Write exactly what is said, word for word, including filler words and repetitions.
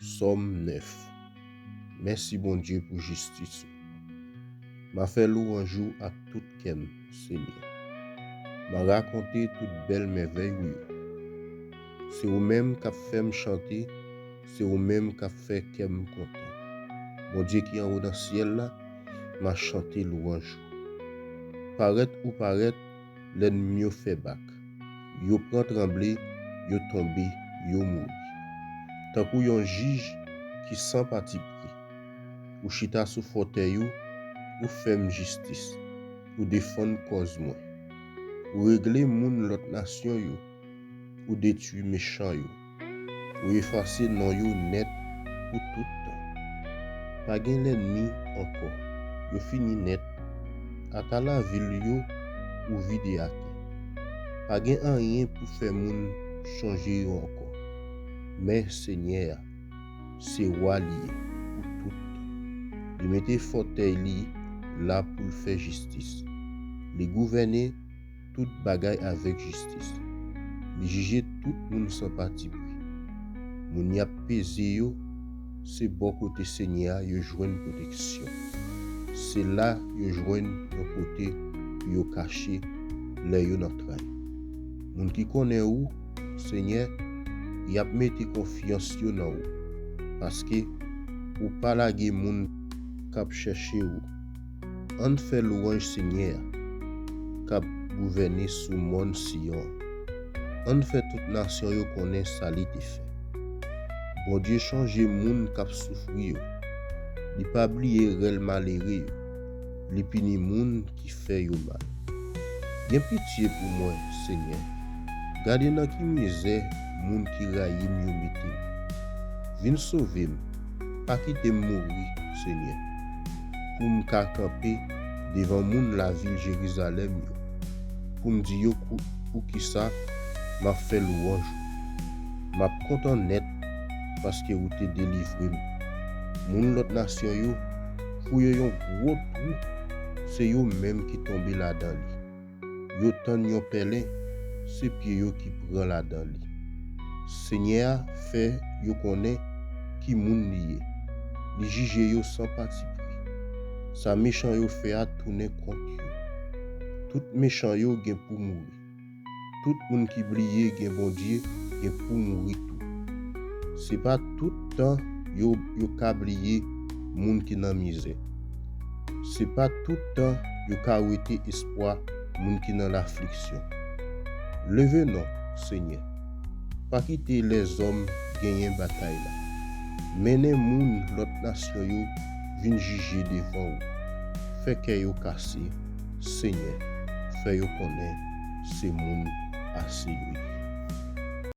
Sòm nèf. Mèsi, Bondye, pou jistis ou. M a fè lwanj ou ak tout kè m, Senyè. M a rakonte tout bèl mèvèy ou yo. Se ou menm k ap fè m chante, se ou menm k ap fè kè m kontan. Bondye ki anwo nan syèl la, m a chante lwanj ou. Parèt ou parèt, lènmi yo fè bak. Yo pran tranble, yo tonbe, yo mouri. Tankou yon jij ki san patipri, ou chita sou fòtèy ou, ou fè m jistis, ou defann kòz mwen. Ou regle moun lòt nasyon yo, ou detwi mechan yo. Ou efase non yo nèt pou tout tan. Pa gen lènmi ankò, yo fini nèt. Ata lavil yo, ou vide atè. Pa gen anyen pou fè moun chonje yo ankò. Men Senyè a, se wa li ye pou tout tan. Li mete fòtèy li la pou l fè jistis. Li gouvène tout bagay avèk jistis. Li jije tout moun san patipri. Moun y ap peze yo, se bò kote Senyè a yo jwenn pwoteksyon. Se la yo jwenn yon kote pou yo kache lè yo nan tray. Moun ki konnen ou, Senyè, y ap mete konfyans yo nan ou, paske ou pa lage moun k ap chèche ou. Ann fè lwanj Senyè a, k ap gouvène sou mòn Siyon an. Ann fè tout nasyon yo konnen sa li te fè. Bondye chonje moun k ap soufri yo. Li pa bliye rèl malere yo. Li pini moun ki fè yo mal. Gen pitye pou mwen, Senyè. Gade nan ki mizè moun ki rayi m yo mete m. Vin sove m, pa kite m mouri, Senyè, pou m ka kanpe devan moun lavil Jerizalèm yo, pou m di yo kou-, poukisa m ap fè lwanj ou. M ap kontan nèt paske ou te delivre m. Moun lòt nasyon yo fouye yon gwo twou, se yo menm ki tonbe ladan li. Yo tann yon pèlen, se pye yo ki pran ladan li. Senyè a fè yo konnen ki moun li ye. Li jije yo san patipri. Sa mechan yo fè a tounen kont yo. Tout mechan yo gen pou mouri. Tout moun ki bliye gen Bondye gen pou mouri tou. Se pa tout tan yo, yo ka bliye moun ki nan mizè. Se pa tout tan yo ka wete espwa moun ki nan lafliksyon. Leve non, Senyè. Pa kite lèzòm genyen batay la. Mennen moun lòt nasyon yo vin jije devan ou. Fè kè yo kase, Senyè. Fè yo konnen se moun ase yo ye.